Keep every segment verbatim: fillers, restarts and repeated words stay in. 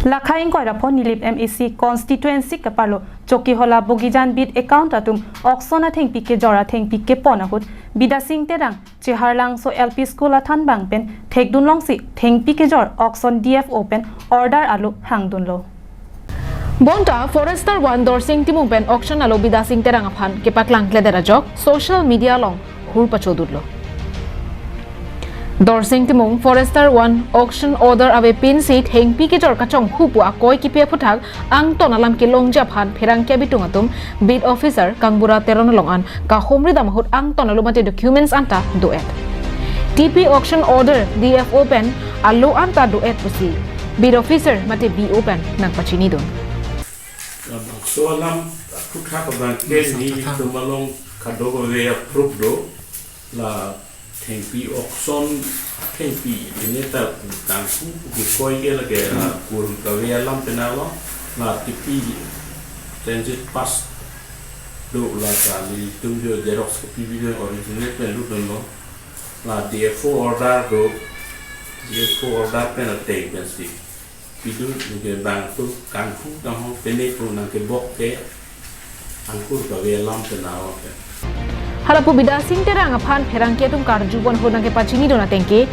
Lakha ingkoi ra pho Nilip M A C constituency keparlo Chokihola Bogijan beat account atum auction athengpi kejor athengpi kepon ahut Bidya Sing Terang Cheharlangso L P school athanbang pen thekdun longsi thengpi kejor auction D F O pen order alo hangdunlo. Bonta Forester one Dorsing Timung pen auction alo Bidya Sing Terang aphan kepaklang kledet ajok social media along hur pachodutlo. Dorsing Timung Forester one auction order ave pinsi thengpi kejor kachonghu pu akoi kipi aphuthak angton alam kelongji aphan pherangke abitung atum beat officer Kangbura Teron along an kahumri dam ahut angton alo mate documents anta do-et. T P auction order D F O pen alo anta do-et pusi beat officer mate B O pen nangpachinidun. Labangso alam aphuthak abang ke nelitum along kadokave approve do, la thengpi auction thengpi ini ta kanghu kekoi ke lake, ah, kur kave alam penang lo, la T P transit pass do, la ta nelitum jo xerox copy video original pen lutdunlo, la D F O order do, D F O order pen ateng pensi pidun ke bang tu kanghu kanghu pene tu nangkebok ke angkur kave alam penang lo ke. Hala pu Bidya Sing Terang aphan pherangke atum karjupon ahut nangkepachinidun ateng ke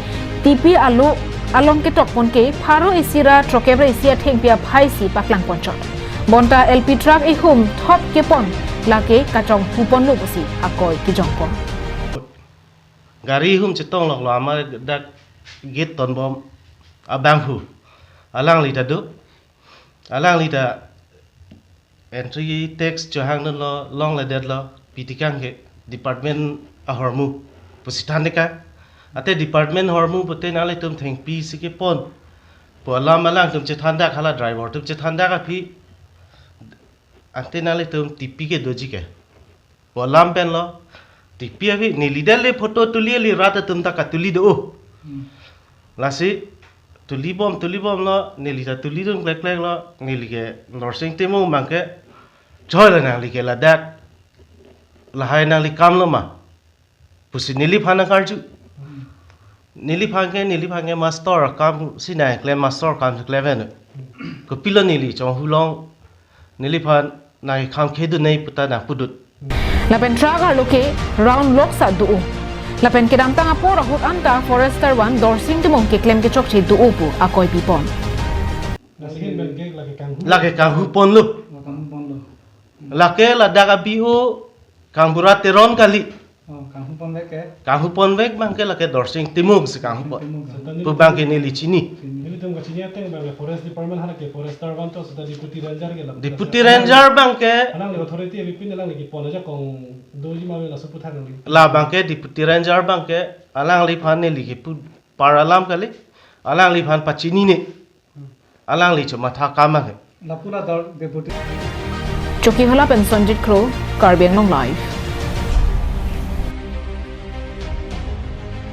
T P alo along ketokpon ke pharo isi ra throkkep ra isi athengpi aphaisi paklangponchot. Bonta L P truck ihum thop kepon lake kachonghuponlo pusi akoi kejongpon. Gari ihum chetong loklo, amar dak gate tonbom abanghu. Alangli ta do. Alangli ta entry tax chohangdunlo, longledetlo, pitikang ke department ahormu pusi thandeka. Ate department ahormu pute nanglitum thengpi si kepon pu alam alangtum chethandak, hala driver atum chethandak aphi, ante nanglitum T P ke doji ke pu alam penlo. T P aphi neli dele photo tuli, eli rat atum ta katuli do. Hmm. Lasi tulibom tulibomlo, neli ta tulidun klekkleklo, neli ke Dorsing Timung abang ke, choi lo nangli ke ladak lahai nangli kamlo ma pusi neliphan nangkarju. Hmm. Neliphan ke, neliphan ke master akam si nangklem, master akam si klem ven. Kopilo neli chonghu along neliphan nangkekhamkhedun nai puta nangpudut. Lapen truck arlo ke round loksa do-o. Lapen kedamtang apor ahut anta Forester one Dorsing Timung keklem kechokche do-o pu akoi pipon. Lasi hin pen ke lake kanghu. Lake kanghuponlo. Oh, kanghuponlo. Lake ladak a-B O Kangbura Teron kali. Oh, kanghuponvek ke? Kanghuponvek abang ke lake Dorsing Timung si kanghupon. Timung. Pu abang ke neli chini. Chini. Nelitum kachini ateng abang le Forest Department hala ke Forester one to seta Deputy Ranger ke la. Deputy Ranger abang ke. Alangli authority avepin alangli kepon ajakong doji ma ave laso aputhak nangli. La abang ke Deputy Ranger abang ke alangliphan neli kepu par alam kali. Alangliphan pachinine. Alangli chomatha akam abang ke. Lapu la dor Deputy. Chokihola pen Sonjit Kro, Karbi Anglong Live.